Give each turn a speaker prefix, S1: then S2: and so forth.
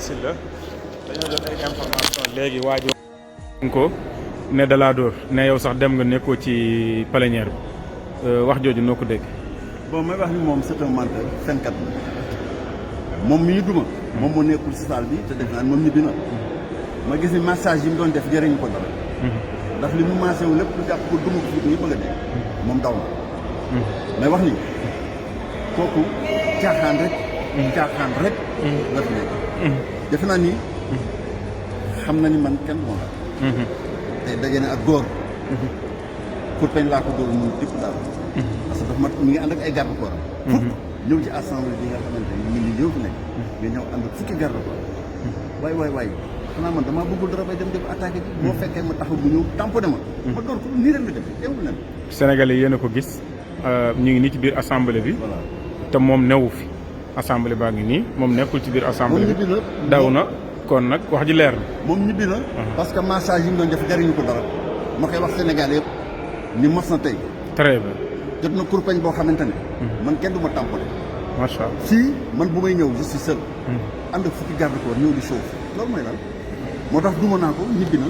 S1: Sylla dañoo jot ay information léegi waa ji ko ne da laa dóor ne yow sax dem nga nekkoo ci plénière bi wax jooju noo ko dégg.
S2: bon may wax ni moom c'est un menteur fenkat la moom mi ñu duma moom moo nekkul si salle bi te def naa moom ñibbi na ma gis ni massage yi mu doon def jëriñu ko dara ndax li mu massé wu lépp lu jàpp ko duma ko fi ñi bëgg a dee moom daw na may wax ni kooku caaxaan rek la fi nekk defe naa ni xam na ni man kenn du ma la tey daje na ak góor pour peñ laa ko dóor mun tipp daal parce que dafa ma mi ngi ànd ak ay garde corps fukk ñëw ci assemblée bi nga xamante ni ñu ngi ñëw fi nekk nga ñëw ànd ak fukki garde corps waay xanaa man damaa bëggul dara bay dem attaqué bi boo fekkee ma taxaw mu ñëw tamponné ma dóor ko nii rek la def teewul nen
S1: Sénégalais yéen a ko gis ñu ngi nii ci biir assemblée bi te moom newu fi assemblée baa ngi nii moom nekkul ci biir assemblée bi daw na kon nag wax ji leer na
S2: moom ñibbi na parce que massage yi mu doon def jariñu ko dara ma koy wax Sénégal yëpp ni mos na tey
S1: très bien
S2: jot na kurpañ boo xamante ne man kenn du ma tamponné
S1: macha allah
S2: fii man bu may ñëw je suis seul ànd ak fukki garde corps ñëw di chauffe loolu mooy lan moo tax duma naa ko ñibbi na